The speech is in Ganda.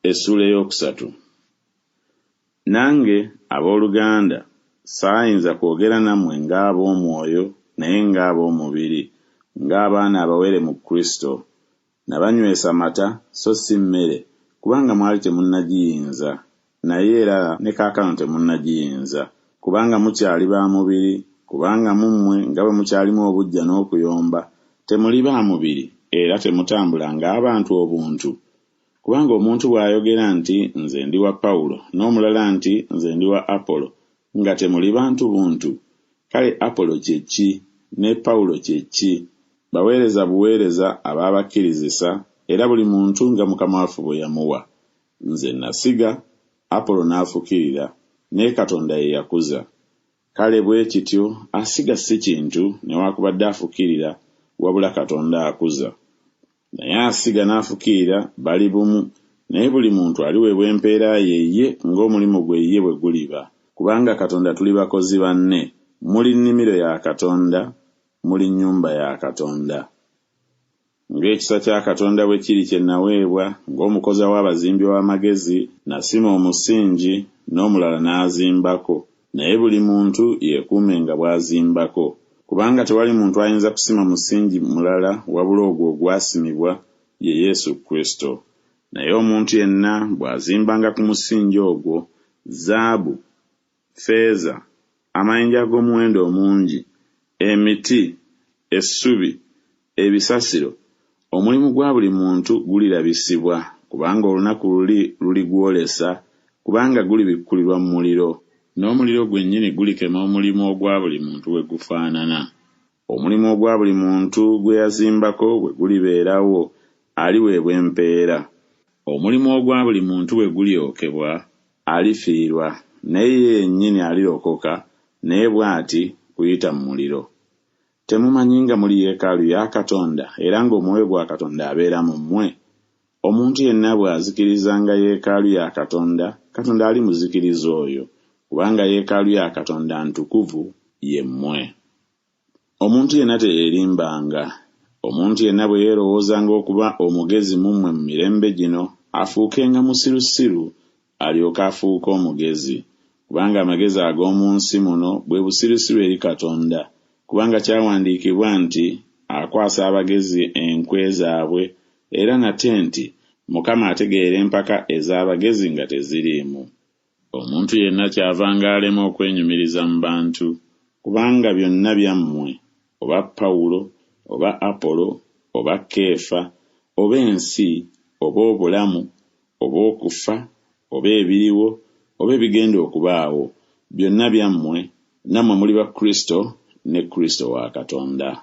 Essuula ey'okusatu. Nange, ab'oluganda, saayinza kwogera nammwe ng'ab'omwoyo, naye ng'ab'omubiri, ng'abaana abawere mu Kristo. Nabanywesa mata, so si mmere, kubanga mwali temunnagiyinza, naye era ne kaakano temunnagiyinza, kubanga mukyali ba mubiri, kubanga mu mmwe nga bwe mukyalimu obuggya n'okuyomba, temuli ba mubiri, era temutambula ng'abantu obuntu? Kubanga omuntu bw'ayogera nti, Nze ndi wa Pawulo, n'omulala nti, Nze ndi wa Apolo, nga temuli bantu buntu? Kale Apolo kye ki? Ne Pawulo kye ki? Baweereza buweereza abaabakkirizisa, era buli muntu nga Mukama waffe bwe yamuwa. Nze nasiga, Apolo n'afukirira, naye Katonda ye yakuza. Kale bwe kityo asiga si kintu, newakubadde afukirira, wabula Katonda akuza. Naye asiga n'afukirira bali bumu, naye buli muntu aliweebwa empeera ye ye ng'omulimu gwe ye bwe guliba. Kubanga Katonda tuli bakozi banne, muli nnimiro ya Katonda, muli nnyumba ya Katonda. Ng'ekisa kya Katonda bwe kiri kye naweebwa ng'omukoza w'abazimbi ow'amagezi, nasima omusingi, n'omulala n'azimbako. Naye buli muntu yeekuumenga bw'azimbako. Kubanga tewali muntu ayinza kusima musingi mulala wabula ogwo ogwasimibwa, ye Yesu Kristo. Naye omuntu yenna bw'azimbanga ku musingi ogwo, zaabu, ffeeza, amayinja ag'omuwendo omungi, emiti, essubi, ebisasiro, omulimu gwa buli muntu gulirabisibwa, kubanga olunaku luli luligwolesa, kubanga gulibikkulirwa mu muliro, n'omuliro gwennyini gulikema omulimu ogwa buli muntu bwe gufaanana. Omulimu ogwa buli muntu gwe yazimbako bwe gulibeerawo, aliweebwa empeera. Omulimu ogwa buli muntu bwe gulyokebwa, alifiirwa, naye ye yennyini alirokoka, naye bw'ati kuyita mu muliro. Temumanyi nga muli yeekaalu ya Katonda, era ng'Omwoyo gwa Katonda abeera mu mmwe? Omuntu yenna bw'azikirizanga yeekaalu ya Katonda, Katonda alimuzikiriza oyo, kubanga yeekaalu ya Katonda ntukuvu, ye mmwe. Omuntu yenna teyeerimbanga. Omuntu yenna bwe yeerowoozanga okuba omugezi mu mmwe mu mirembe gino, afuukenga musirusiru, alyoke afuuke omugezi. Kubanga amagezi ag'omu nsi muno bwe busirusiru eri Katonda, kubanga kyawandiikibwa nti, Akwasa abagezi enkwe zaabwe, era nate nti, Mukama ategeera empaka ez'abagezi nga teziriimu. Omuntu yenna kyavanga alema okwenyumiriza mu bantu, kubanga byonna byammwe, oba Pawulo, oba Apolo, oba Keefa, oba ensi, oba obulamu, oba okufa, oba ebiriwo, oba ebigenda okubaawo, byonna byammwe, nammwe muli ba Kristo, ne Kristo wa Katonda.